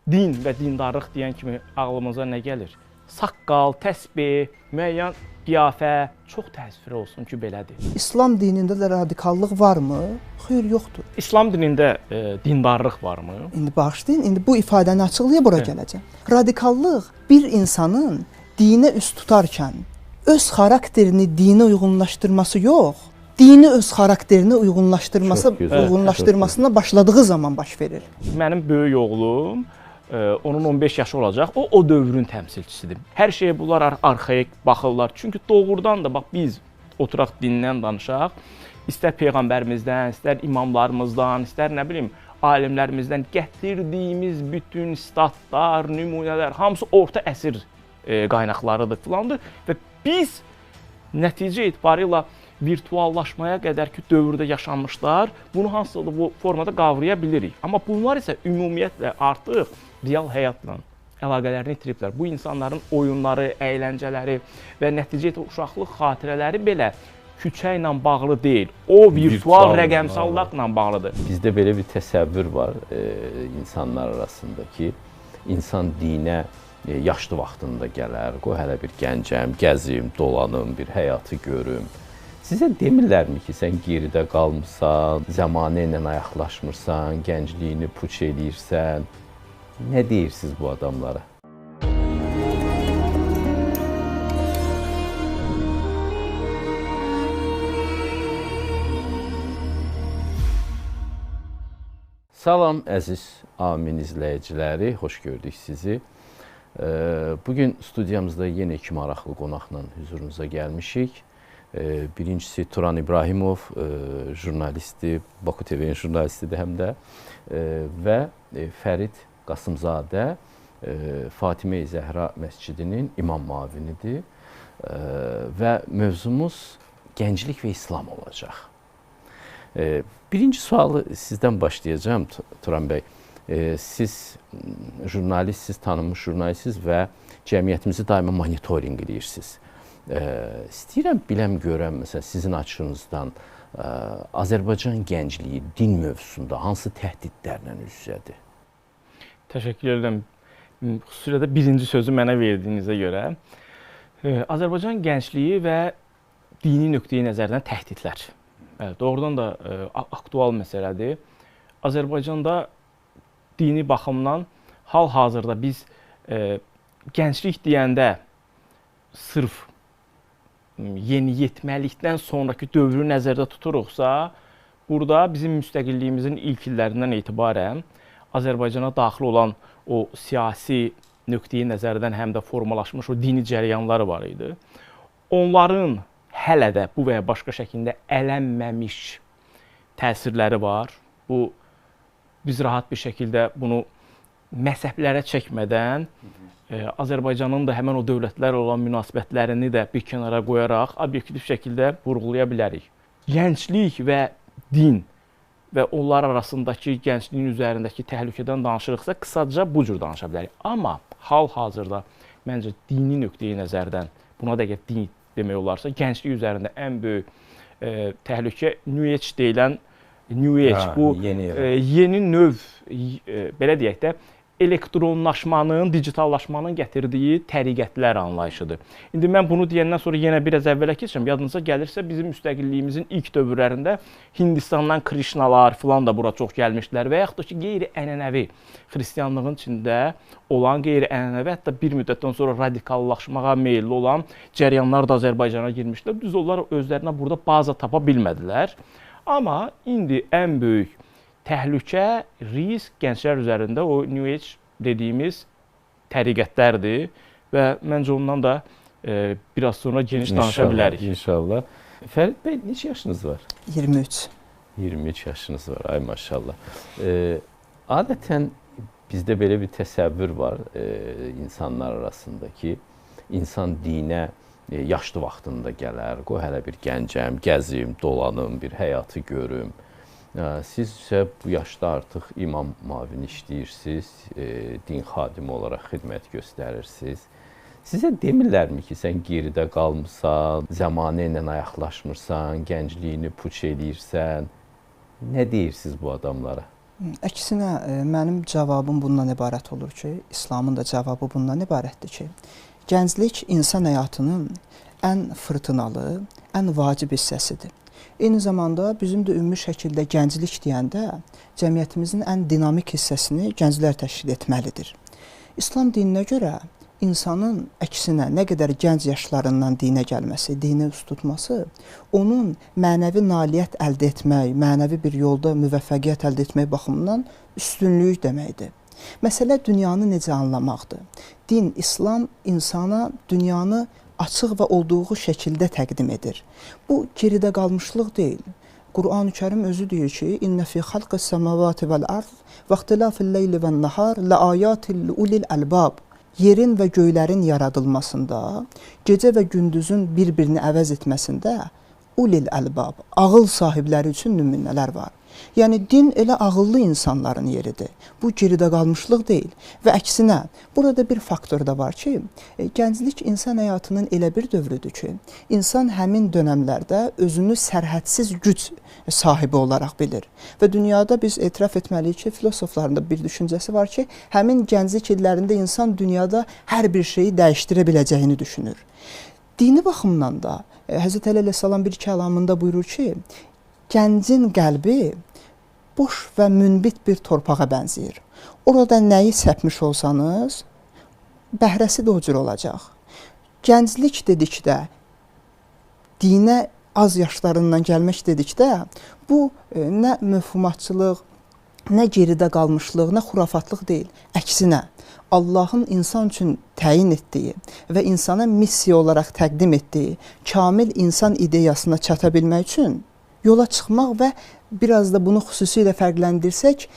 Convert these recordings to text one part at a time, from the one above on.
Din və dindarlıq deyən kimi ağlımıza nə gəlir? Saqqal, təsbih, müəyyən qiyafə. Çox təəssüfli olsun ki, belədir. İslam dinində də radikallıq varmı? Xeyr, yoxdur. İslam dinində dindarlıq varmı? İndi bağışlayın, indi bu ifadəni açıqlaya bura gələcəm. Radikallıq bir insanın dinə üst tutarkən öz xarakterini dinə uyğunlaşdırması yox, dini öz xarakterinə uyğunlaşdırmasına başladığı zaman baş verir. Mənim böyük oğlum, onun 15 yaşı olacaq, o dövrün təmsilçisidir. Hər şeyə bunlar arxaik baxırlar. Çünki doğrudan da bax biz oturaq dindən danışaq, istər peyğəmbərimizdən, istər imamlarımızdan, istər nə bilim alimlərimizdən gətirdiyimiz bütün statlar, nümunələr hamısı orta əsr qaynaqlarıdır filandır və biz nəticə etibarıyla virtuallaşmaya qədər ki dövrdə yaşanmışlar, bunu hansısa da bu formada qavraya bilirik. Amma bunlar isə ümumiyyətlə artıq real həyatla əlaqələrini itiriblər. Bu insanların oyunları, əyləncələri və nəticə etibarıyla uşaqlıq xatirələri belə küçə ilə bağlı deyil. O virtual rəqəmsallıqla bağlıdır. Bizdə belə bir təsəvvür var insanlar arasında ki, insan dinə yaşlı vaxtında gələr, qoy hələ bir gəncəm, gəzim, dolanım, bir həyatı görüm. Sizə demirlərmi ki, sən geridə qalmısan, zəmanə ilə ayaqlaşmırsan, gəncliyini puç eləyirsən? Nə deyirsiniz bu adamlara? Salam əziz Amin izləyiciləri, xoş gördük sizi. Bugün studiyamızda yenə iki maraqlı qonaqla hüzurunuza gəlmişik. Birincisi Turan İbrahimov, jurnalisti, Baku TV-nin jurnalistidir həm də və Fərid Qasımzadə, Fatimə-i Zəhra məscidinin imam müavinidir və mövzumuz gənclik və İslam olacaq. Birinci sualı sizdən başlayacağam, Turan bəy. Siz jurnalistsiz, tanınmış jurnalistsiz və cəmiyyətimizi daima monitorinq edirsiniz. İstəyirəm, biləm, görəm, məsələn, sizin açınızdan Azərbaycan gəncliyi din mövzusunda hansı təhdidlərlə üz-üzədir? Təşəkkür edirəm. Xüsusilə də birinci sözü mənə verdiyinizə görə. Azərbaycan gəncliyi və dini nöqteyi nəzərdən təhdidlər. Doğrudan da aktual məsələdir. Azərbaycanda dini baxımdan hal-hazırda biz gənclik deyəndə sırf yeniyetməlikdən sonraki dövrü nəzərdə tuturuqsa, burada bizim müstəqilliyimizin ilk illərindən etibarən Azərbaycana daxil olan o siyasi nöqteyi nəzərdən həm də formalaşmış o dini cərəyanları var idi. Onların hələ də bu və ya başqa şəkildə ələnməmiş təsirləri var. Bu, biz rahat bir şəkildə bunu məzhəblərə çəkmədən Azərbaycanın da həmən o dövlətlərlə olan münasibətlərini də bir kənara qoyaraq obyektiv şəkildə vurğulaya bilərik. Gənclik və din və onlar arasındakı gəncliyin üzərindəki təhlükədən danışırıqsa, qısaca bu cür danışa bilərik. Amma hal-hazırda məncə dini nöqteyi nəzərdən, buna da əgər din demək olarsa, gənclik üzərində ən böyük təhlükə New Age deyilən New Age, bu yeni növ, belə deyək də, elektronlaşmanın, digitallaşmanın gətirdiyi təriqətlər anlayışıdır. İndi mən bunu deyəndən sonra yenə biraz əvvələ keçirəm. Yadınıza gəlirsə, bizim müstəqilliyimizin ilk dövrlərində Hindistandan Krishnalar filan da bura çox gəlmişdilər və yaxud da ki, qeyri-ənənəvi xristianlığın içində olan qeyri-ənənəvi, hətta bir müddətdən sonra radikallaşmağa meyilli olan cərəyanlar da Azərbaycana girmişdilər. Düz onlar özlərinə burada baza tapa bilmədilər. Amma indi ən böyük təhlükə, risk gənclər üzərində o New Age dediyimiz təriqətlərdir və məncə ondan da biraz sonra geniş danışa bilərik. İnşallah. Fərid bəy, neçə yaşınız var? 23. 23 yaşınız var, ay maşallah. Adətən bizdə belə bir təsəvvür var insanlar arasında ki, insan dinə yaşlı vaxtında gələr, qoy hələ bir gəncəm, gəzim, dolanım, bir həyatı görüm. Siz isə bu yaşda artıq imam müavini işləyirsiniz, din xadimi olaraq xidmət göstərirsiniz. Sizə demirlərmi ki, sən geridə qalmısan, zəmanə ilə ayaqlaşmırsan, gəncliyini puç eləyirsən? Nə deyirsiniz bu adamlara? Əksinə, mənim cavabım bundan ibarət olur ki, İslamın da cavabı bundan ibarətdir ki, gənclik insan həyatının ən fırtınalı, ən vacib hissəsidir. Eyni zamanda bizim də ümumi şəkildə gənclik deyəndə cəmiyyətimizin ən dinamik hissəsini gənclər təşkil etməlidir. İslam dininə görə insanın əksinə nə qədər gənc yaşlarından dinə gəlməsi, dinə üst tutması, onun mənəvi nailiyyət əldə etmək, mənəvi bir yolda müvəffəqiyyət əldə etmək baxımından üstünlük deməkdir. Məsələ dünyanı necə anlamaqdır? Din, İslam insana dünyanı açıq və olduğu şəkildə təqdim edir. Bu geridə qalmışlıq deyil. Qur'an-ı Kərim özü deyir ki, İnnə fi xalqis səmavati vəl-ərd və ixtilafil-leyli vən-nəhar ləayatin liulil əlbab. Yerin və göylərin yaradılmasında, gecə və gündüzün bir-birini əvəz etməsində ulil əlbab, ağıl sahibləri üçün nümunələr var. Yəni, din elə ağıllı insanların yeridir. Bu, geridə qalmışlıq deyil. Və əksinə, burada bir faktor da var ki, gənclik insan həyatının elə bir dövrüdür ki, insan həmin dönəmlərdə özünü sərhədsiz güc sahibi olaraq bilir. Və dünyada biz etiraf etməliyik ki, filosofların da bir düşüncəsi var ki, həmin gənclik illərində insan dünyada hər bir şeyi dəyişdirə biləcəyini düşünür. Dini baxımdan da Həzrət Əli əleyhissalam bir kəlamında buyurur ki, gəncin qəlbi boş və münbit bir torpağa bənzəyir. Orada nəyi səpmiş olsanız, bəhrəsi də o cür olacaq. Gənclik dedikdə, dinə az yaşlarından gəlmək dedikdə, bu nə möfhumatçılıq, nə geridə qalmışlıq, nə xurafatlıq deyil. Əksinə, Allahın insan üçün təyin etdiyi və insana missiya olaraq təqdim etdiyi kamil insan ideyasına çata bilmək üçün yola çıxmaq və biraz da bunu xüsusilə fərqləndirsək,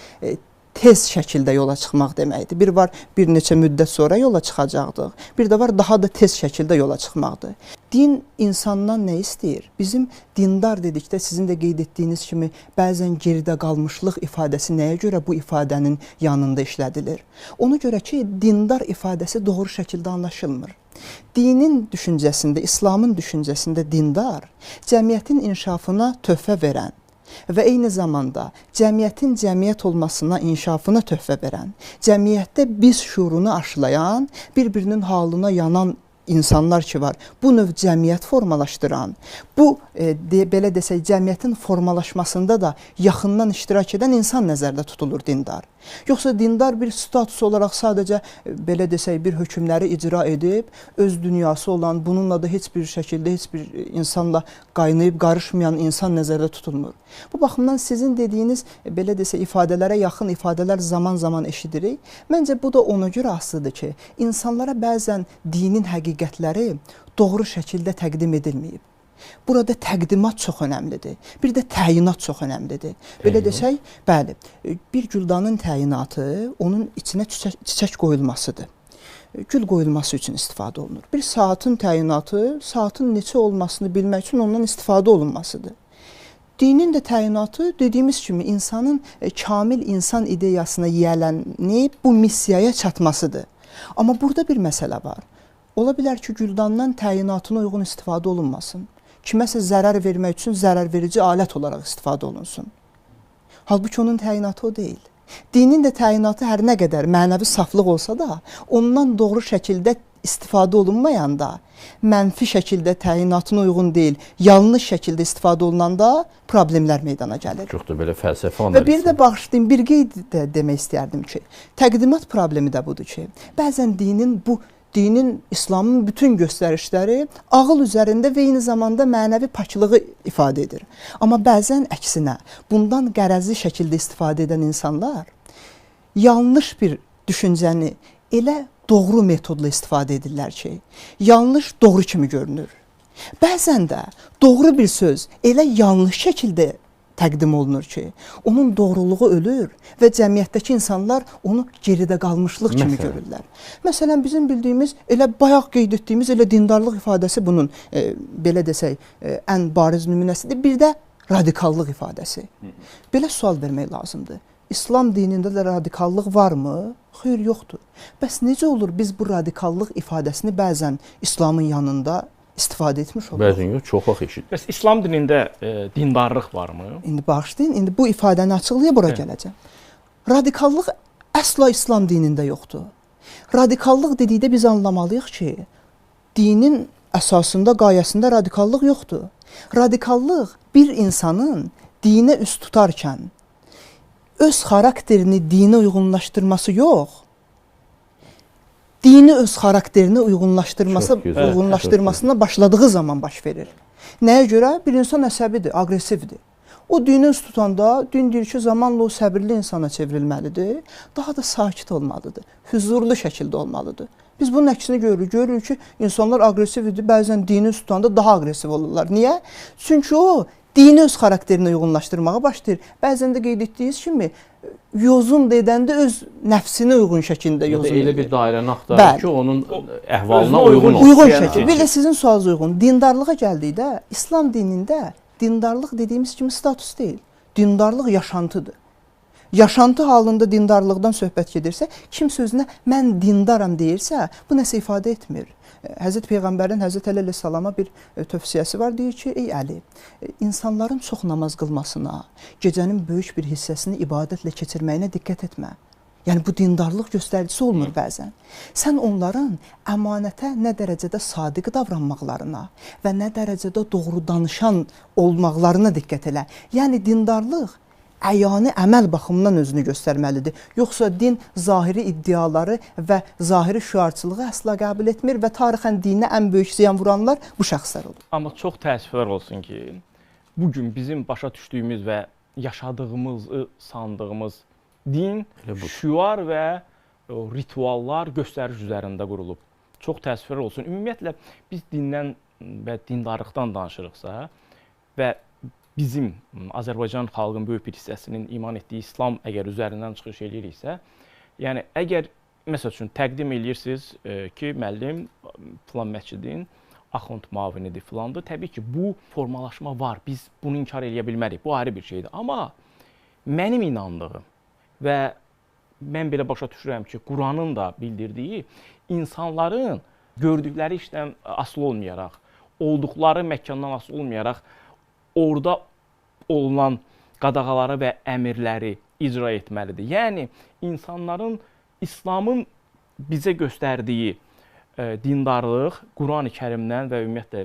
tez şəkildə yola çıxmaq deməkdir. Bir var, bir neçə müddət sonra yola çıxacaqdıq. Bir də var, daha da tez şəkildə yola çıxmaqdır. Din insandan nə istəyir? Bizim dindar dedikdə, sizin də qeyd etdiyiniz kimi, bəzən geridə qalmışlıq ifadəsi nəyə görə bu ifadənin yanında işlədilir? Ona görə ki, dindar ifadəsi doğru şəkildə anlaşılmır. Dinin düşüncəsində, İslamın düşüncəsində dindar, cəmiyyətin inkişafına töhfə verən və eyni zamanda cəmiyyətin cəmiyyət olmasına, inkişafına töhfə verən, cəmiyyətdə biz şuurunu aşılayan, bir-birinin halına yanan insanlar ki var, bu növ cəmiyyət formalaşdıran, bu, belə desək, cəmiyyətin formalaşmasında da yaxından iştirak edən insan nəzərdə tutulur dindar. Yoxsa dindar bir status olaraq sadəcə, belə desək, bir hökmləri icra edib, öz dünyası olan, bununla da heç bir şəkildə, heç bir insanla qaynayıb qarışmayan insan nəzərdə tutulmur. Bu baxımdan sizin dediyiniz, belə desək, ifadələrə yaxın ifadələr zaman-zaman eşidirik. Məncə bu da ona görə asılıdır ki, insanlara bəzən dinin həqiqətləri doğru şəkildə təqdim edilməyib. Burada təqdimat çox önəmlidir. Bir də təyinat çox önəmlidir. Belə desək, bəli, bir güldanın təyinatı onun içinə çiçək qoyulmasıdır. Gül qoyulması üçün istifadə olunur. Bir saatın təyinatı, saatın neçə olmasını bilmək üçün ondan istifadə olunmasıdır. Dinin də təyinatı, dediyimiz kimi, insanın kamil insan ideyasına yiyələnib bu missiyaya çatmasıdır. Amma burada bir məsələ var. Ola bilər ki, güldandan təyinatına uyğun istifadə olunmasın. Kiməsə zərər vermək üçün zərər verici alət olaraq istifadə olunsun. Halbuki onun təyinatı o deyil. Dinin də təyinatı hər nə qədər mənəvi saflıq olsa da, ondan doğru şəkildə istifadə olunmayanda, mənfi şəkildə təyinatına uyğun deyil, yanlış şəkildə istifadə olunanda problemlər meydana gəlir. Çox da belə fəlsəfi analiz. Və bir də bağışlayın, bir qeyd də demək istəyərdim ki, təqdimat problemi də budur ki, bəzən dinin, İslamın bütün göstərişləri ağıl üzərində və eyni zamanda mənəvi paklığı ifadə edir. Amma bəzən əksinə, bundan qərəzli şəkildə istifadə edən insanlar yanlış bir düşüncəni elə doğru metodla istifadə edirlər ki, yanlış doğru kimi görünür. Bəzən də doğru bir söz elə yanlış şəkildə təqdim olunur ki, onun doğruluğu ölür və cəmiyyətdəki insanlar onu geridə qalmışlıq kimi görürlər. Məsələn, bizim bildiyimiz, elə bayaq qeyd etdiyimiz elə dindarlıq ifadəsi bunun, belə desək, ən bariz nümunəsidir. Bir də radikallıq ifadəsi. Belə sual vermək lazımdır. İslam dinində də radikallıq varmı? Xeyr, yoxdur. Bəs necə olur biz bu radikallıq ifadəsini bəzən İslamın yanında istifadə etmiş oluruq? Bəzən yox, çox vaxt eşidir. Bəs İslam dinində dindarlıq varmı? İndi bağışlayın, indi bu ifadəni açıqlaya bura gələcəm. Radikallıq əsla İslam dinində yoxdur. Radikallıq dedikdə biz anlamalıyıq ki, dinin əsasında, qayəsində radikallıq yoxdur. Radikallıq bir insanın dinə üz tutarkən öz xarakterini dinə uyğunlaşdırması yox, dini öz xarakterinə uyğunlaşdırmasına başladığı zaman baş verir. Nəyə görə? Bir insan əsəbidir, aqressivdir. O dinə üz tutanda, din deyir ki, zamanla o səbirli insana çevrilməlidir, daha da sakit olmalıdır, hüzurlu şəkildə olmalıdır. Biz bunun əksini görürük. Görürük ki, insanlar aqressivdir, bəzən dinə üz tutanda daha aqressiv olurlar. Niyə? Çünki o, dini öz xarakterinə uyğunlaşdırmağa başlayır. Bəzən də qeyd etdiyiniz kimi, yozun edəndə öz nəfsinə uyğun şəkildə yozun edir. Elə bir dairəni axtarır ki, onun əhvalına uyğun olsun. Uyğun şəkil. Bir də sizin sualınıza uyğun. Dindarlığa gəldikdə, İslam dinində dindarlıq dediyimiz kimi status deyil. Dindarlıq yaşantıdır. Yaşantı halında dindarlıqdan söhbət gedirsə, kim sözünə mən dindaram deyirsə, bu nəsə ifadə etmir. Həzrət Peyğəmbərin Həzrət Əli əleyhissalama bir tövsiyəsi var, deyir ki, ey Əli, insanların çox namaz qılmasına, gecənin böyük bir hissəsini ibadətlə keçirməyinə diqqət etmə. Yəni, bu dindarlıq göstəricisi olmur bəzən. Sən onların əmanətə nə dərəcədə sadiq davranmaqlarına və nə dərəcədə doğru danışan olmaqlarına diqqət elə. Yəni, dindarlıq əyani əməl baxımından özünü göstərməlidir. Yoxsa din zahiri iddiaları və zahiri şüarçılığı əsla qəbul etmir və tarixən dinə ən böyük ziyan vuranlar bu şəxslər olur. Amma çox təəssüflər olsun ki, bugün bizim başa düşdüyümüz və yaşadığımızı sandığımız din şüar və rituallar göstəriş üzərində qurulub. Çox təəssüflər olsun. Ümumiyyətlə, biz dindən və dindarlıqdan danışırıqsa və bizim Azərbaycan xalqının böyük bir hissəsinin iman etdiyi İslam əgər üzərindən çıxış eləyiriksə, yəni əgər məsəl üçün təqdim eləyirsiniz ki, müəllim filan məscidin axund müavinidir filandır. Təbii ki, bu formalaşma var. Biz bunu inkar eləyə bilmərik. Bu ayrı bir şeydir. Amma mənim inandığım və mən belə başa düşürəm ki, Quranın da bildirdiyi insanların gördükləri işdən asılı olmayaraq, olduqları məkandan asılı olmayaraq orada olunan qadağaları və əmirləri icra etməlidir. Yəni, insanların İslamın bizə göstərdiyi dindarlıq Quran-ı Kərimdən və ümumiyyətlə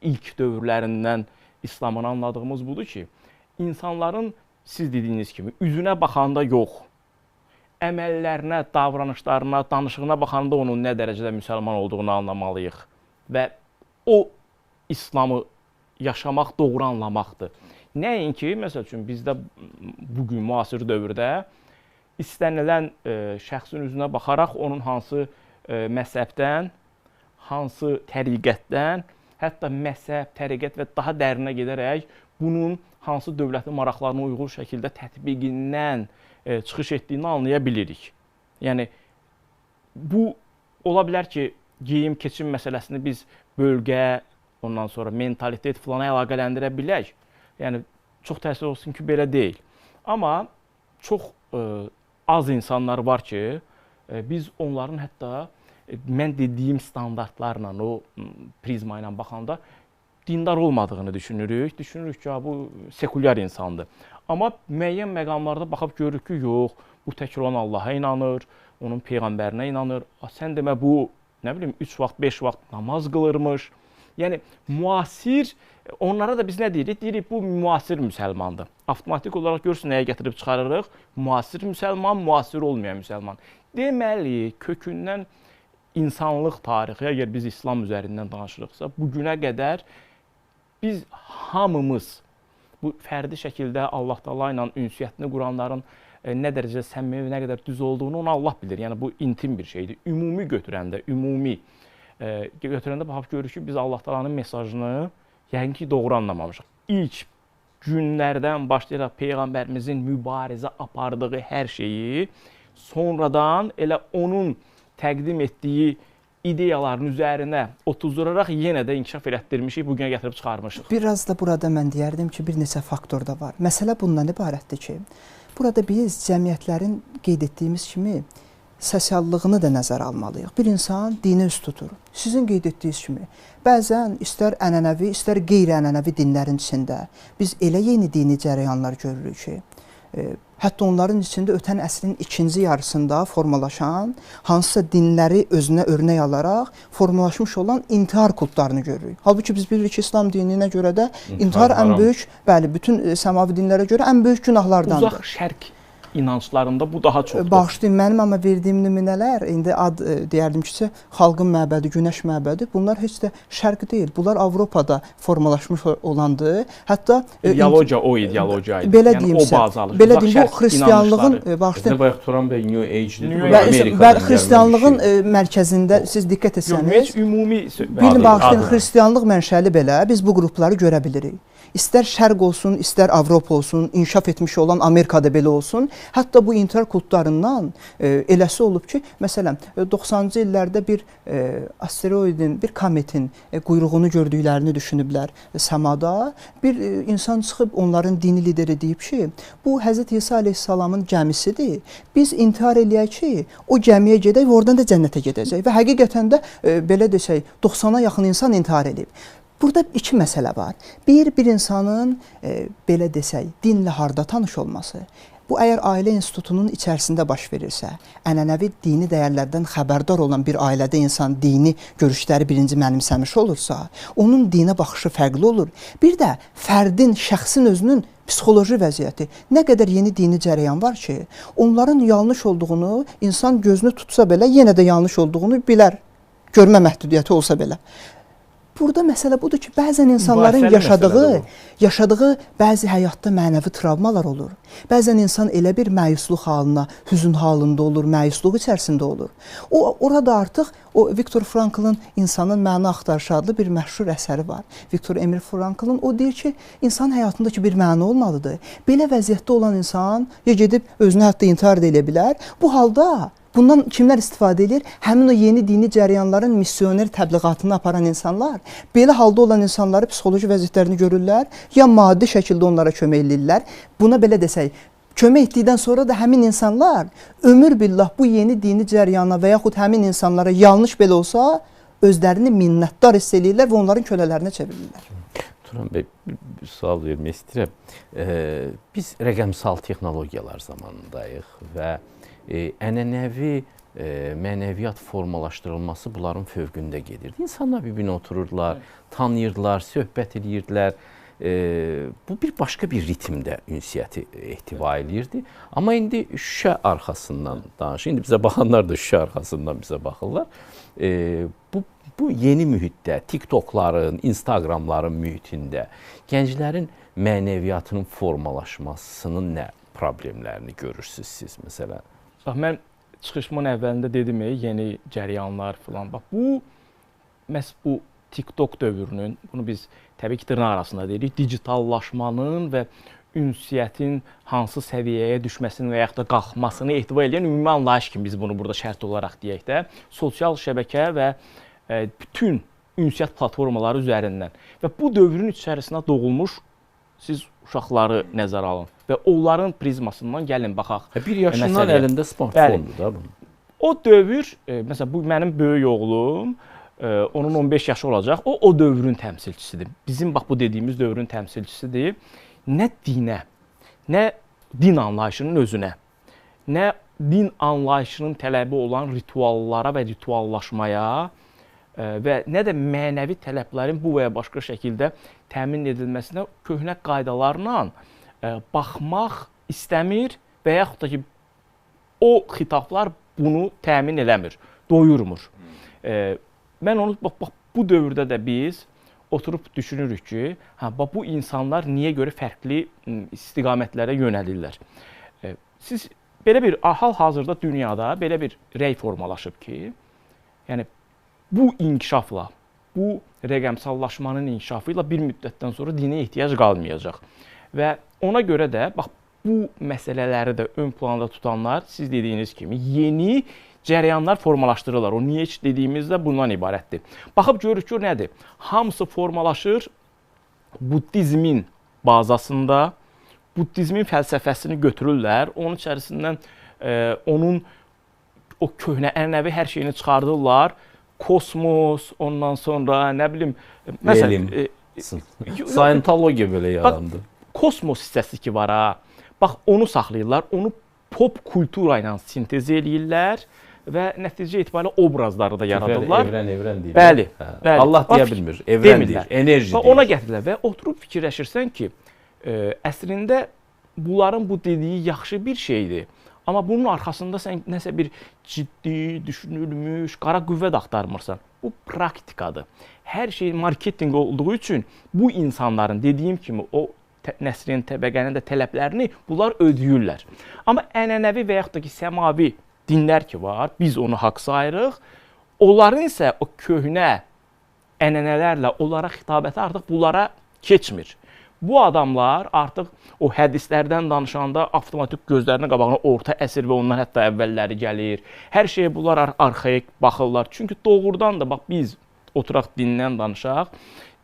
ilk dövrlərindən İslamın anladığımız budur ki, insanların siz dediyiniz kimi üzünə baxanda yox, əməllərinə, davranışlarına, danışığına baxanda onun nə dərəcədə müsəlman olduğunu anlamalıyıq və o İslamı yaşamaq, doğru anlamaqdır. Nəinki, məsəl üçün, bizdə bugün müasir dövrdə istənilən şəxsin üzünə baxaraq onun hansı məzhəbdən, hansı təriqətdən, hətta məzhəb, təriqət və daha dərinə gedərək bunun hansı dövlətin maraqlarına uyğun şəkildə tətbiqindən çıxış etdiyini anlaya bilirik. Yəni, bu ola bilər ki, geyim, keçim məsələsini biz bölgə, ondan sonra mentalitet filana əlaqələndirə bilək. Yəni, çox təəssüf olsun ki, belə deyil. Amma çox az insanlar var ki, biz onların hətta mən dediyim standartlarla, o prizma ilə baxanda dindar olmadığını düşünürük. Düşünürük ki, bu sekulyar insandır. Amma müəyyən məqamlarda baxıb görürük ki, yox, bu tək olan Allaha inanır, onun peyğəmbərinə inanır. Sən demə, bu, nə bilim, 3 vaxt, 5 vaxt namaz qılırmış. Yəni, müasir, onlara da biz nə deyirik? Deyirik, bu müasir müsəlmandır. Avtomatik olaraq görürsün, nəyə gətirib çıxarırıq? Müasir müsəlman, müasir olmayan müsəlman. Deməli, kökündən insanlıq tarixi, əgər biz İslam üzərindən danışırıqsa, bugünə qədər biz hamımız bu fərdi şəkildə Allah Taala ilə ünsiyyətini quranların nə dərəcədə səmimi və nə qədər düz olduğunu onu Allah bilir. Yəni, bu intim bir şeydir. Ümumi götürəndə, ümumi götürəndə baxıb görürük ki, biz Allah Taalanın mesajını yəqin ki, doğru anlamamışıq. İlk günlərdən başlayaraq Peyğəmbərimizin mübarizə apardığı hər şeyi sonradan elə onun təqdim etdiyi ideyaların üzərinə otuzduraraq yenə də inkişaf elətdirmişik, bugünə gətirib çıxarmışıq. Biraz da burada mən deyərdim ki, bir neçə faktor da var. Məsələ bundan ibarətdir ki, burada biz cəmiyyətlərin qeyd etdiyimiz kimi sosiallığını da nəzərə almalıyıq. Bir insan dinə üz tutur. Sizin qeyd etdiyiniz kimi, bəzən istər ənənəvi, istər qeyri-ənənəvi dinlərin içində biz elə yeni dini cərəyanlar görürük ki, Hətta onların içində ötən əsrin ikinci yarısında formalaşan, hansısa dinləri özünə örnək alaraq formalaşmış olan intihar kultlarını görürük. Halbuki biz bilirik ki, İslam dininə görə də intihar ən böyük, bəli, bütün səmavi dinlərə görə ən böyük günahlardandır. Uzaq şərq inanclarında bu daha çoxdur. Bağışlayın, mənim amma verdiyim nümunələr, indi ad deyərdim ki, xalqın məbədi, günəş məbədi, bunlar heç də şərq deyil. Bunlar Avropada formalaşmış olandır. Hətta ideologiya o ideologiya idi. Belə deyim sizə, belə deyim, bu xristianlığın, bağışlayın. Bayaq Turan bəy New Age dedi. Bəli, xristianlığın mərkəzində siz diqqət etsəniz, ümumi bilin, bağışlayın, xristianlıq mənşəli belə biz bu qrupları görə bilirik. İstər şərq olsun, istər Avropa olsun, inkişaf etmiş olan Amerikada belə olsun. Hətta bu intihar kultlarından eləsi olub ki, məsələn, 90-cı illərdə bir asteroidin, bir kometin quyruğunu gördüklərini düşünüblər səmada. Bir insan çıxıb onların dini lideri deyib ki, bu Həzrət İsa əleyhissalamın gəmisidir. Biz intihar eləyək ki, o gəmiyə gedək və oradan da cənnətə gedəcək. Və həqiqətən də belə desək, 90-a yaxın insan intihar eləyib. Burada iki məsələ var. Bir insanın, belə desək, dinlə harda tanış olması. Bu, əgər ailə institutunun içərisində baş verirsə, ənənəvi dini dəyərlərdən xəbərdar olan bir ailədə insan dini görüşləri birinci mənimsəmiş olursa, onun dinə baxışı fərqli olur. Bir də fərdin, şəxsin özünün psixoloji vəziyyəti. Nə qədər yeni dini cərəyan var ki, onların yanlış olduğunu insan gözünü tutsa belə, yenə də yanlış olduğunu bilər, görmə məhdudiyyəti olsa belə. Burada məsələ budur ki, bəzən insanların yaşadığı bəzi həyatda mənəvi travmalar olur. Bəzən insan elə bir məyusluq halına, hüzün halında olur, məyusluq içərisində olur. Orada artıq o Viktor Franklın İnsanın Məna Axtarışı adlı bir məşhur əsəri var. Viktor Emil Franklın o deyir ki, insan həyatındakı bir məna olmalıdır. Belə vəziyyətdə olan insan ya gedib özünü hətta intihar da edə bilər. Bu halda bundan kimlər istifadə edir? Həmin o yeni dini cərəyanların missioner təbliğatını aparan insanlar, belə halda olan insanları psixoloji vəziyyətlərini görürlər, ya maddi şəkildə onlara kömək eləyirlər. Buna belə desək, kömək etdikdən sonra da həmin insanlar ömür billah bu yeni dini cərəyana və yaxud həmin insanlara yanlış belə olsa, özlərini minnətdar hiss eləyirlər və onların kölələrinə çevirirlər. Turan bəy, bir sual vermək istəyirəm. Biz rəqəmsal texnologiyalar zamanındayıq və ənənəvi mənəviyyat formalaşdırılması bunların fövqündə gedirdi. İnsanlar bir-birinə otururdular, tanıyırdılar, söhbət edirdilər. Bu bir başqa bir ritmdə ünsiyyəti ehtiva eləyirdi. Amma indi şüşə arxasından danışır. İndi bizə baxanlar da şüşə arxasından bizə baxırlar. Bu yeni mühitdə, TikTokların, Instagramların mühitində gənclərin mənəviyyatının formalaşmasının nə problemlərini görürsünüz siz məsələn? Bax, mən çıxışımın əvvəlində dedim, yeni cərəyanlar filan. Bax, bu, məhz bu TikTok dövrünün, bunu biz təbii ki, dırnaq arasında deyirik, digitallaşmanın və ünsiyyətin hansı səviyyəyə düşməsini və yaxud da qalxmasını ehtiva edən ümumi anlayış kimi biz bunu burada şərt olaraq deyək də, sosial şəbəkə və bütün ünsiyyət platformaları üzərindən və bu dövrün içərisində doğulmuş siz uşaqları nəzərə alın və onların prizmasından gəlin baxaq. Bir yaşından əlində smartfondur da bunun. O dövr, məsələn, bu mənim böyük oğlum, onun 15 yaşı olacaq, o dövrün təmsilçisidir. Bizim bax bu dediyimiz dövrün təmsilçisidir. Nə dinə, nə din anlayışının özünə, nə din anlayışının tələbi olan rituallara və rituallaşmaya və nə də mənəvi tələblərin bu və ya başqa şəkildə təmin edilməsinə köhnə qaydalarla baxmaq istəmir və yaxud da ki, o xitablar bunu təmin eləmir, doyurmur. Mən onu, bax, bu dövrdə də biz oturub düşünürük ki, bax, bu insanlar niyə görə fərqli istiqamətlərə yönəlirlər. Siz belə bir, hal-hazırda dünyada belə bir rəy formalaşıb ki, yəni bu inkişafla, bu rəqəmsallaşmanın inkişafı ilə bir müddətdən sonra dinə ehtiyac qalmayacaq. Və ona görə də bax, bu məsələləri də ön planda tutanlar, siz dediyiniz kimi yeni cərəyanlar formalaşdırırlar. O niyə dediyimiz də bundan ibarətdir. Baxıb görürük ki, nədir? Hamısı formalaşır buddizmin bazasında, buddizmin fəlsəfəsini götürürlər, onun içərisindən onun o köhnə, ənənəvi hər şeyini çıxardırlar. Kosmos, ondan sonra nə bilim, məsələn, Scientologiya belə yarandı. Bax, kosmos hissəsi ki var ha. Bax, onu saxlayırlar, onu pop kultura ilə sintez eləyirlər və nəticə etibarilə obrazları da yaradırlar. Evren deyirlər. Bəli, bəli. Allah deyə bilmir, evren deyir, enerji deyir. Ona gətirirlər və oturub fikirləşirsən ki, əslində bunların bu dediyi yaxşı bir şeydir. Amma bunun arxasında sən nəsə bir ciddi, düşünülmüş, qara qüvvə də axtarmırsan. Bu praktikadır. Hər şey marketinq olduğu üçün bu insanların dediyim kimi o nəslin, təbəqənin də tələblərini bunlar ödəyirlər. Amma ənənəvi və yaxud da ki, səmavi dinlər ki var, biz onu haqq sayırıq. Onların isə o köhnə ənənələrlə onlara xitabəti artıq bunlara keçmir. Bu adamlar artıq o hədislərdən danışanda avtomatik gözlərinin qabağına orta əsr və ondan hətta əvvəlləri gəlir. Hər şeyə bunlar arxaik baxırlar. Çünki doğrudan da bax biz oturaq dindən danışaq,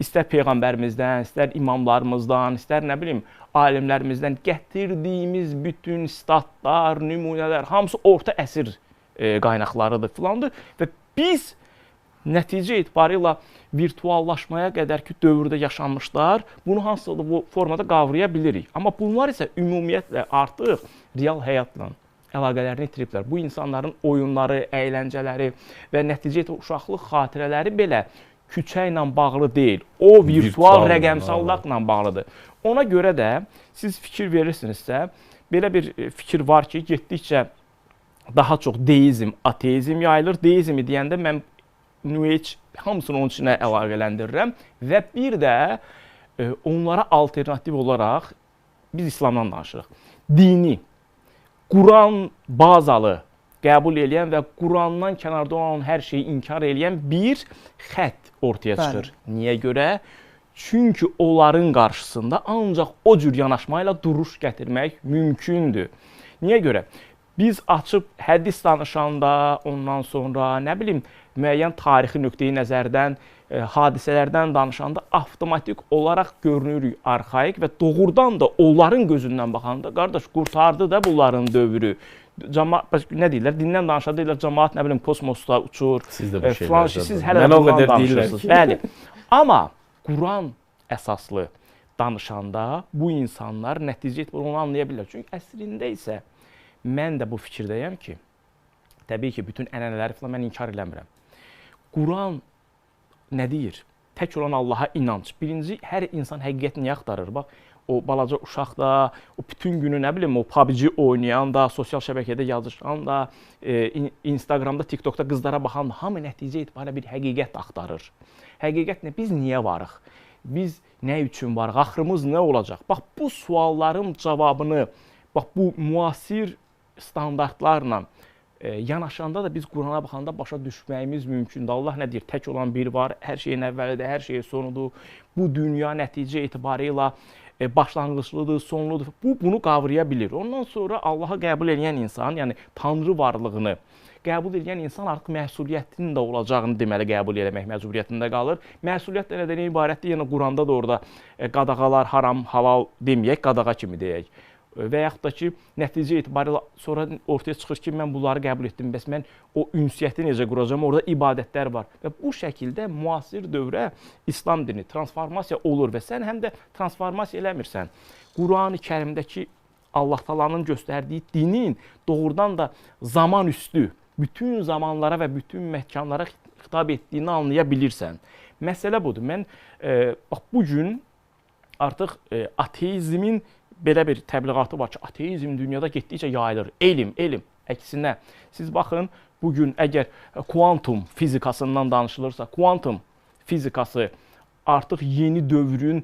istər peyğəmbərimizdən, istər imamlarımızdan, istər nə bilim alimlərimizdən gətirdiyimiz bütün statlar, nümunələr hamısı orta əsr qaynaqlarıdır filandır və biz nəticə etibarıyla virtuallaşmaya qədər ki dövrdə yaşanmışlar, bunu hansısa bu formada qavraya bilirik. Amma bunlar isə ümumiyyətlə artıq real həyatla əlaqələrini itiriblər. Bu insanların oyunları, əyləncələri və nəticə etibarıyla uşaqlıq xatirələri belə küçə ilə bağlı deyil. O virtual rəqəmsallıqla bağlıdır. Ona görə də siz fikir verirsinizsə, belə bir fikir var ki, getdikcə daha çox deizm, ateizm yayılır. Deizmi deyəndə mən New Age hamısını onun içinə əlaqələndirirəm və bir də onlara alternativ olaraq biz İslamdan danışırıq. Dini, Quran bazalı qəbul eləyən və Qurandan kənarda olan hər şeyi inkar eləyən bir xətt ortaya çıxır. Bəli. Niyə görə? Çünki onların qarşısında ancaq o cür yanaşmayla duruş gətirmək mümkündür. Niyə görə? Biz açıb hədis danışanda, ondan sonra nə bilim, müəyyən tarixi nöqteyi nəzərdən, hadisələrdən danışanda avtomatik olaraq görünürük arxaik və doğrudan da onların gözündən baxanda, qardaş, qurtardı da bunların dövrü. Camaat, nə deyirlər? Dindən danışanda deyirlər, camaat nə bilim kosmosda uçur. Siz də bu şeylərdən. Siz hələ də bundan danışırsınız. Bəli. Amma Quran əsaslı danışanda bu insanlar nəticə etibarilə onu anlaya bilirlər. Çünki əslində isə mən də bu fikirdəyəm ki, təbii ki, bütün ənənələri falan mən inkar eləmirəm. Quran nə deyir? Tək olan Allaha inanc. Birinci, hər insan həqiqəti niyə axtarır? Bax, o balaca uşaq da, o bütün günü nə bilim, o PUBG oynayan da, sosial şəbəkədə yazışan da, Instagramda, TikTokda qızlara baxan da, hamı nəticə etibarilə bir həqiqət axtarır. Həqiqət nə? Biz niyə varıq? Biz nə üçün varıq? Axırımız nə olacaq? Bax, bu sualların cavabını, bax, bu müasir standartlarla yanaşanda da biz Qurana baxanda başa düşməyimiz mümkündür. Allah nə deyir? Tək olan bir var, hər şeyin əvvəlidir, hər şeyin sonudur. Bu dünya nəticə etibarıyla başlanğıclıdır, sonludur. Bu, bunu qavraya bilir. Ondan sonra Allahı qəbul edən insan, yəni Tanrı varlığını qəbul edən insan artıq məsuliyyətinin də olacağını deməli qəbul eləmək məcburiyyətində qalır. Məsuliyyət də nədən ibarətdir? Yəni Quranda da orada qadağalar, haram, halal deməyək, qadağa kimi deyək. Və yaxud da ki, nəticə etibarilə sonra ortaya çıxır ki, mən bunları qəbul etdim, bəs mən o ünsiyyəti necə quracam, orada ibadətlər var. Və bu şəkildə müasir dövrə İslam dini transformasiya olur və sən həm də transformasiya eləmirsən. Qurani Kərimdəki Allah Taala'nın göstərdiyi dinin doğrudan da zaman üstü, bütün zamanlara və bütün məkanlara xitab etdiyini anlaya bilirsən. Məsələ budur. Mən bax, bu gün artıq ateizmin belə bir təbliğatı var ki, ateizm dünyada getdikcə yayılır. Elm, elm. Əksinə, siz baxın, bugün əgər kuantum fizikasından danışılırsa, kuantum fizikası artıq yeni dövrün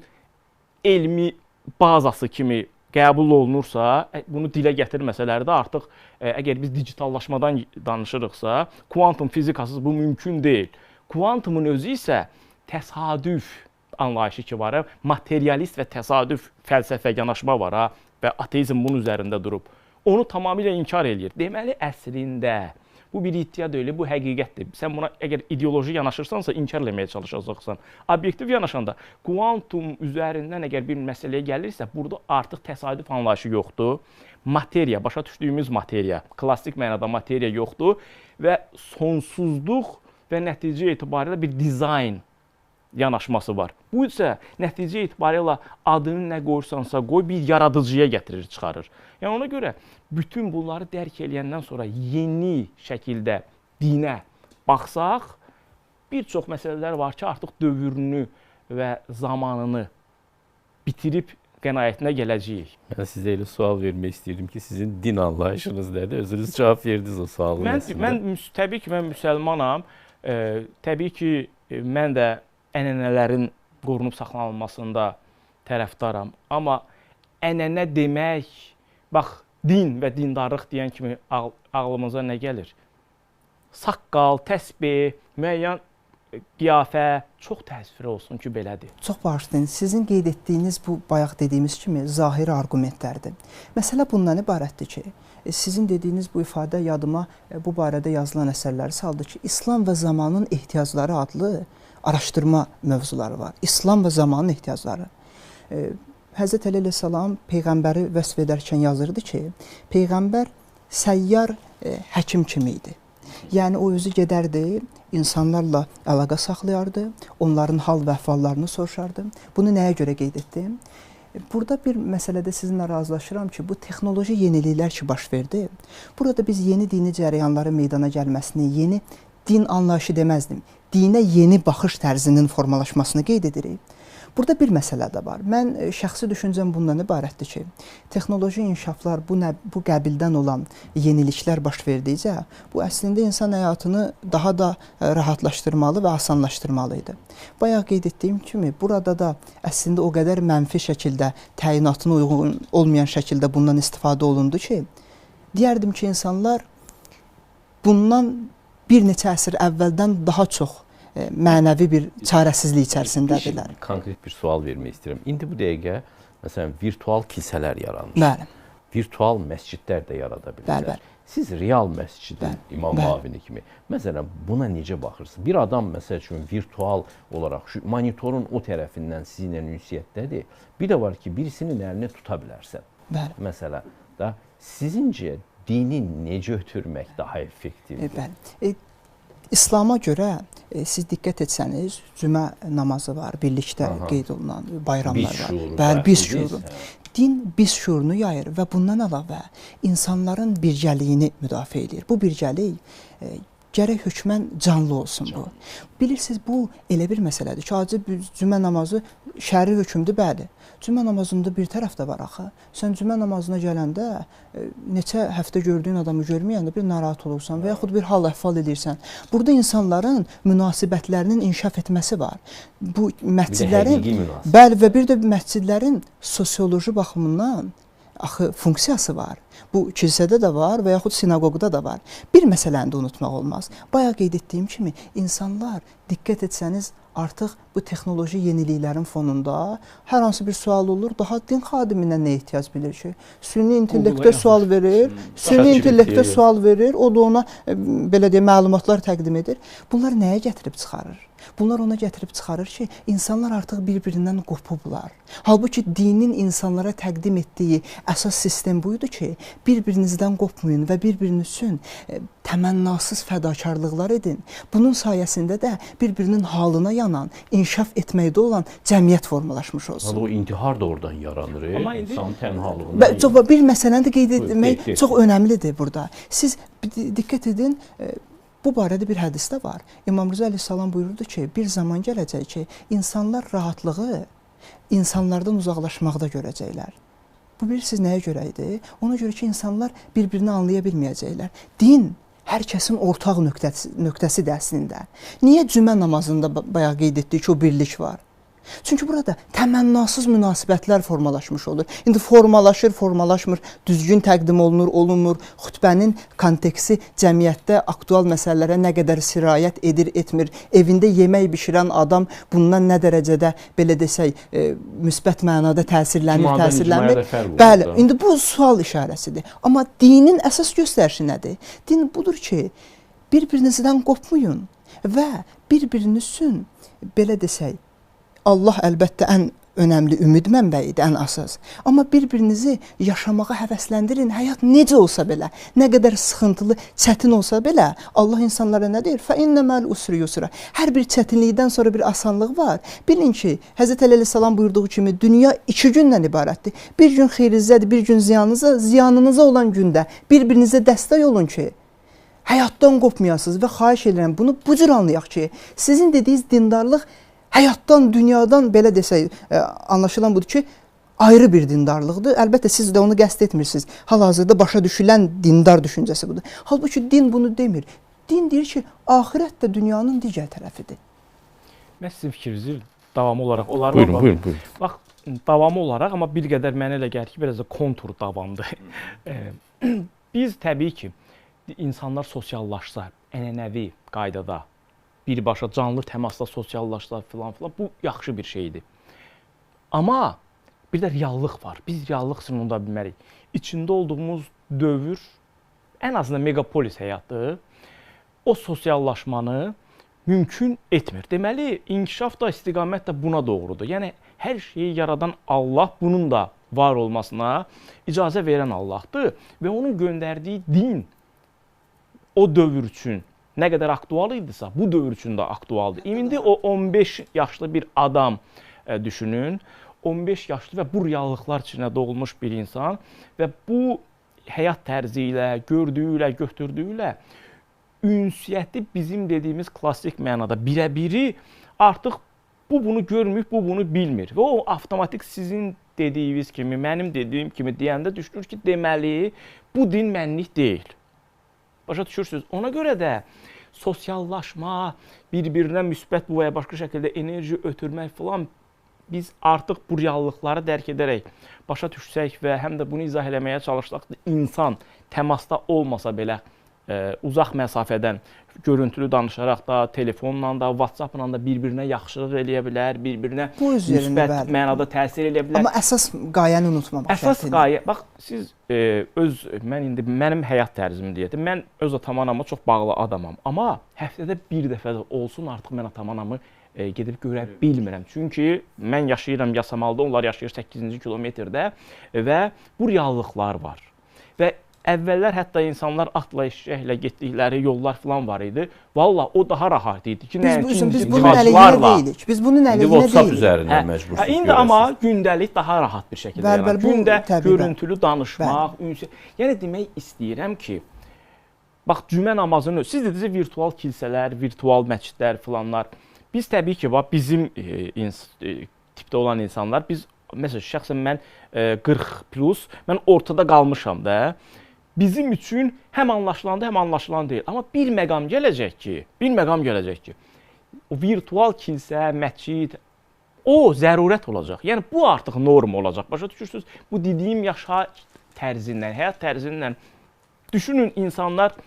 elmi bazası kimi qəbul olunursa, bunu dilə gətirməsələr də artıq əgər biz digitallaşmadan danışırıqsa, kuantum fizikasız bu mümkün deyil. Kuantumun özü isə təsadüf anlayışı ki var, materialist və təsadüf fəlsəfə yanaşma var ha, və ateizm bunun üzərində durub. Onu tamamilə inkar eləyir. Deməli, əslində bu bir iddia deyil, bu həqiqətdir. Sən buna əgər ideoloji yanaşırsansa, inkar eləməyə çalışacaqsan. Obyektiv yanaşanda kuantum üzərindən əgər bir məsələyə gəlirsə, burada artıq təsadüf anlayışı yoxdur. Materiya, başa düşdüyümüz materiya, klassik mənada materiya yoxdur və sonsuzluq və nəticə etibarilə bir dizayn yanaşması var. Bu isə nəticə etibarilə adını nə qoyursansa qoy, bir yaradıcıya gətirir, çıxarır. Yəni ona görə bütün bunları dərk eləyəndən sonra yeni şəkildə dinə baxsaq, bir çox məsələlər var ki, artıq dövrünü və zamanını bitirib qənaətinə gələcəyik. Mən sizə elə sual vermək istəyirdim ki, sizin din anlayışınız nədir? Özünüz cavab verdiniz o sualın əslində. Mən təbii ki, mən müsəlmanam. Təbii ki, mən də ənənələrin qorunub saxlanılmasında tərəfdaram. Amma ənənə demək, bax, din və dindarlıq deyən kimi ağlımıza nə gəlir? Saqqal, təsbih, müəyyən qiyafə, çox təəssüfli olsun ki, belədir. Çox bağışlayın, sizin qeyd etdiyiniz bu bayaq dediyimiz kimi zahiri arqumentlərdir. Məsələ bundan ibarətdir ki, sizin dediyiniz bu ifadə yadıma bu barədə yazılan əsərləri saldı ki, İslam və zamanın ehtiyacları adlı araşdırma mövzuları var. İslam və zamanın ehtiyacları. Həzrət Əli əleyhissalam Peyğəmbəri vəsf edərkən yazırdı ki, Peyğəmbər səyyar həkim kimi idi. Yəni o özü gedərdi, insanlarla əlaqə saxlayardı, onların hal və əhvallarını soruşardı. Bunu nəyə görə qeyd etdim? Burada bir məsələdə sizinlə razılaşıram ki, bu texnoloji yeniliklər ki baş verdi, burada biz yeni dini cərəyanların meydana gəlməsini, yeni din anlayışı deməzdim, dinə yeni baxış tərzinin formalaşmasını qeyd edirik. Burada bir məsələ də var. Mən şəxsi düşüncəm bundan ibarətdir ki, texnoloji inkişaflar, bu qəbildən olan yeniliklər baş verdikcə, bu əslində insan həyatını daha da rahatlaşdırmalı və asanlaşdırmalı idi. Bayaq qeyd etdiyim kimi, burada da əslində o qədər mənfi şəkildə, təyinatına uyğun olmayan şəkildə bundan istifadə olundu ki, deyərdim ki, insanlar bundan bir neçə əsr əvvəldən daha çox mənəvi bir çarəsizlik içərisindədirlər. Konkret bir sual vermək istəyirəm. İndi bu dəqiqə, məsələn, virtual kilsələr yaranır. Bəli. Virtual məscidlər də yarada bilirlər. Bəli, bəli. Siz real məscidin imam müavini kimi, məsələn, buna necə baxırsınız? Bir adam, məsəl üçün, virtual olaraq şu monitorun o tərəfindən sizinlə ünsiyyətdədir. Bir də var ki, birisinin əlini tuta bilərsən. Bəli. Məsələ da, sizincə dini necə ötürmək daha effektivdir? Bəli. İslama görə siz diqqət etsəniz, cümə namazı var, birlikdə qeyd olunan bayramlar var. Bəli, biz şuuru. Din biz şuurunu yayır və bundan əlavə insanların birgəliyini müdafiə edir. Bu birgəlik gərək hökmən canlı olsun bu. Bilirsiniz, bu elə bir məsələdir ki, acı cümə namazı şəri hökmdür, bəli. Cümə namazında bir tərəf də var axı. Sən cümə namazına gələndə neçə həftə gördüyün adamı görməyəndə bir narahat olursan və yaxud bir hal əhval edirsən. Burada insanların münasibətlərinin inkişaf etməsi var. Bu məscidlərin, bəli, və bir də məscidlərin sosioloji baxımından axı funksiyası var. Bu kilsədə də var və yaxud sinaqoqda da var. Bir məsələni də unutmaq olmaz. Bayaq qeyd etdiyim kimi, insanlar diqqət etsəniz artıq bu texnoloji yeniliklərin fonunda hər hansı bir sual olur, daha din xadimindən nə ehtiyac bilir ki? Süni intellektə sual verir, süni intellektə sual verir, o da ona belə deyə məlumatlar təqdim edir. Bunlar nəyə gətirib çıxarır? Bunlar ona gətirib çıxarır ki, insanlar artıq bir-birindən qopublar. Halbuki dinin insanlara təqdim etdiyi əsas sistem buydu ki, bir-birinizdən qopmayın və bir-biriniz üçün təmənnasız fədakarlıqlar edin. Bunun sayəsində də bir-birinin halına yanan, inkişaf etməkdə olan cəmiyyət formalaşmış olsun. O intihar da oradan yaranır, insan tənhalığından. Çox, bir məsələni də qeyd etmək çox önəmlidir burada. Siz diqqət edin, bu barədə bir hədisdə var. İmam Rıza əleyhissalam buyurdu ki, bir zaman gələcək ki, insanlar rahatlığı insanlardan uzaqlaşmaqda görəcəklər. Bu bilirsiniz nəyə görə idi? Ona görə ki, insanlar bir-birini anlaya bilməyəcəklər. Din hər kəsin ortaq nöqtəsidir əslində. Niyə cümə namazında bayaq qeyd etdik ki, o birlik var? Çünki burada təmənnasız münasibətlər formalaşmış olur. İndi formalaşır, formalaşmır, düzgün təqdim olunur, olunmur. Xütbənin konteksti cəmiyyətdə aktual məsələlərə nə qədər sirayət edir, etmir. Evində yemək bişirən adam bundan nə dərəcədə, belə desək, müsbət mənada təsirlənir, təsirlənmir. Bəli, indi bu sual işarəsidir. Amma dinin əsas göstərişi nədir? Din budur ki, bir-birinizdən qopmayın və bir-biriniz üçün, belə desək, Allah əlbəttə ən önəmli ümid mənbəyidir ən əsas. Amma bir-birinizi yaşamağa həvəsləndirin. Həyat necə olsa belə, nə qədər sıxıntılı, çətin olsa belə, Allah insanlara nə deyir? Fə innə məl usri yusra. Hər bir çətinlikdən sonra bir asanlıq var. Bilin ki, Həzrət Əli əleyhissalam buyurduğu kimi dünya 2 gündən ibarətdir. Bir gün xeyrinizədir, bir gün ziyanınıza, ziyanınıza olan gündə bir-birinizə dəstək olun ki, həyatdan qopmayasınız və xahiş edirəm bunu bu cür anlayaq ki, sizin dediyiniz dindarlıq həyatdan, dünyadan belə desək, anlaşılan budur ki, ayrı bir dindarlıqdır. Əlbəttə siz də onu qəsd etmirsiniz. Hal-hazırda başa düşülən dindar düşüncəsi budur. Halbuki din bunu demir. Din deyir ki, axirət də dünyanın digər tərəfidir. Mən sizin fikrinizi davamı olaraq olar mı? Buyurun, buyurun, buyurun. Bax, davamı olaraq, amma bir qədər mənə elə gəlir ki, biraz da kontur davamdır. Biz təbii ki, insanlar sosiallaşsa, ənənəvi qaydada, birbaşa canlı təmasda sosiallaşsa filan filan, bu yaxşı bir şeydir. Amma bir də reallıq var. Biz reallıq üçün onu da bilməliyik. İçində olduğumuz dövr, ən azından megapolis həyatı, o sosiallaşmanı mümkün etmir. Deməli, inkişaf da, istiqamət də buna doğrudur. Yəni, hər şeyi yaradan Allah bunun da var olmasına icazə verən Allahdır və onun göndərdiyi din o dövr üçün nə qədər aktual idisə, bu dövr üçün də aktualdır. İndi o 15 yaşlı bir adam düşünün, 15 yaşlı və bu reallıqlar içində doğulmuş bir insan və bu həyat tərzi ilə, gördüyü ilə, götürdüyü ilə ünsiyyəti bizim dediyimiz klassik mənada birəbiri artıq bu bunu görmür, bu bunu bilmir. Və o avtomatik sizin dediyiniz kimi, mənim dediyim kimi deyəndə düşünür ki, deməli bu din mənlik deyil. Başa düşürsünüz. Ona görə də sosiallaşma, bir-birinə müsbət bu və ya başqa şəkildə enerji ötürmək filan, biz artıq bu reallıqları dərk edərək başa düşsək və həm də bunu izah eləməyə çalışsaq, insan təmasda olmasa belə uzaq məsafədən görüntülü danışaraq da, telefonla da, WhatsApp-la da bir-birinə yaxşılıq eləyə bilər, bir-birinə müsbət mənada təsir eləyə bilər. Amma əsas qayəni unutmamaq şərtilə. Əsas qayə, bax siz öz, mən indi mənim həyat tərzimi deyəcəm. Mən öz atam anama çox bağlı adamam. Amma həftədə bir dəfə də olsun artıq mən atam anamı gedib görə bilmirəm. Çünki mən yaşayıram Yasamalda, onlar yaşayır 8-ci kilometrdə və bu reallıqlar var. Və əvvəllər hətta insanlar atla, eşəklə getdikləri yollar falan var idi. Vallah o daha rahat idi ki, nəinki biz bunun əleyhinə deyilik. Biz bunun əleyhinə deyilik. WhatsApp üzərindən məcbursunuz. İndi amma gündəlik daha rahat bir şəkildə. Bəli, gündə görüntülü danışmaq, ünsiyyət. Yəni demək istəyirəm ki, bax cümə namazını siz dediniz virtual kilsələr, virtual məscidlər filanlar. Biz təbii ki, bax bizim tipdə olan insanlar, biz məsələn şəxsən mən 40 plus, mən ortada qalmışam da. Bizim üçün həm anlaşılandı, həm anlaşılan deyil. Amma bir məqam gələcək ki, bir məqam gələcək ki, o virtual kilsə, məscid, o zərurət olacaq. Yəni bu artıq norm olacaq. Başa düşürsünüz? Bu dediyim yaşayış tərzindən, həyat tərzindən düşünün, insanlar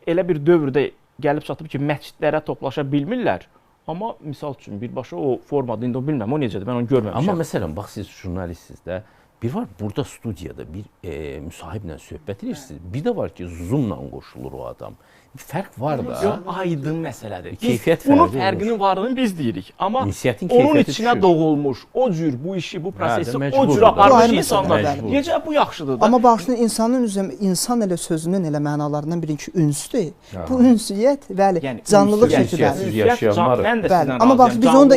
elə bir dövrdə gəlib çatıb ki, məscidlərə toplaşa bilmirlər. Amma misal üçün birbaşa o formada indi o bilmirəm, o necədir, mən onu görməmişəm. Amma məsələn, bax siz jurnalistsiniz də. Bir var burada studiyada bir müsahiblə söhbət edirsiniz. Bir də var ki, Zoom-la qoşulur o adam. Fərq var da. Yox, aydın məsələdir. Keyfiyyət fərqi. Bunun fərqinin varlığını biz deyirik. Amma onun içinə doğulmuş, o cür bu işi, bu prosesi o cür aparmış insanlar. Necə bu yaxşıdır da. Amma bağışlayın, insanın üzərində insan elə sözünün elə mənalarından biri ki, ünsdür. Bu ünsiyyət, bəli, yəni, canlılıq şəkildə. Mən də sizdən razıyam. Amma bax biz onu da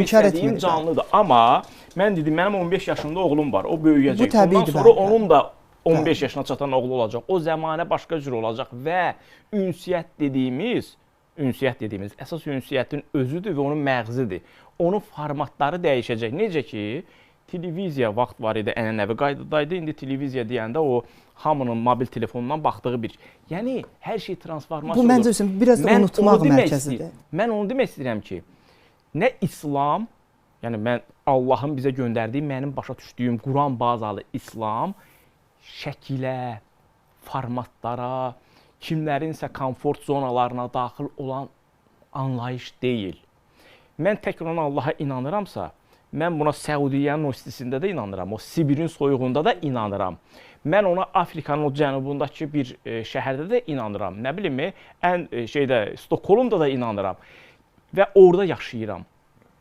inkar etmirik. Canlıdır, amma mən dedim, mənim 15 yaşında oğlum var, o böyüyəcək. Ondan sonra onun da 15 yaşına çatan oğlu olacaq. O zəmanə başqa cür olacaq və ünsiyyət dediyimiz, əsas ünsiyyətin özüdür və onun məğzidir. Onun formatları dəyişəcək. Necə ki, televiziya vaxt var idi, ənənəvi qaydadaydı. İndi televiziya deyəndə o hamının mobil telefonundan baxdığı bir. Yəni hər şey transformasiya olur. Bu məncə üçün biraz da unutmaq mərkəzidir. Mən onu demək istəyirəm ki, nə İslam, yəni mən Allahın bizə göndərdiyi, mənim başa düşdüyüm Quran bazalı İslam şəkilə, formatlara, kimlərinsə komfort zonalarına daxil olan anlayış deyil. Mən tək olan Allaha inanıramsa, mən buna Səudiyyənin o istisində də inanıram, o Sibirin soyuğunda da inanıram. Mən ona Afrikanın o cənubundakı bir şəhərdə də inanıram. Nə bilim, ən şeydə Stokholmda da inanıram və orada yaşayıram.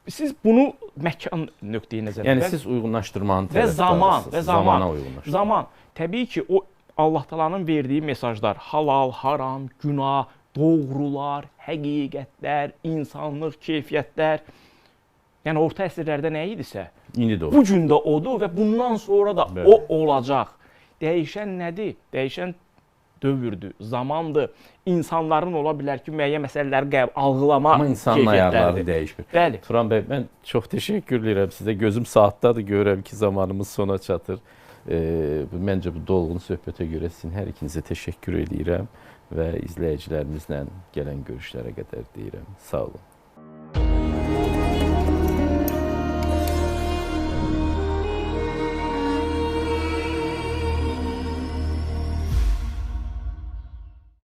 Siz bunu məkan nöqteyi nəzərdən. Yəni siz uyğunlaşdırmanın tərəfdarısınız. Və zaman, və zaman, zamana uyğunlaşdırma. Zaman. Təbii ki, o Allah Taala'nın verdiyi mesajlar, halal, haram, günah, doğrular, həqiqətlər, insanlıq, keyfiyyətlər. Yəni orta əsrlərdə nə idisə, indi də o. Bu gün də odur və bundan sonra da bəli, o olacaq. Dəyişən nədir? Dəyişən dövrdür, zamandır. İnsanların ola bilər ki, müəyyən məsələləri algılama amma insanın ayarları dəyişmir. Bəli. Turan bəy, mən çox təşəkkür edirəm sizə. Gözüm saatdadır, görürəm ki, zamanımız sona çatır. Məncə bu dolğun söhbətə görə sizin hər ikinizə təşəkkür edirəm və izləyicilərimizlə gələn görüşlərə qədər deyirəm. Sağ olun.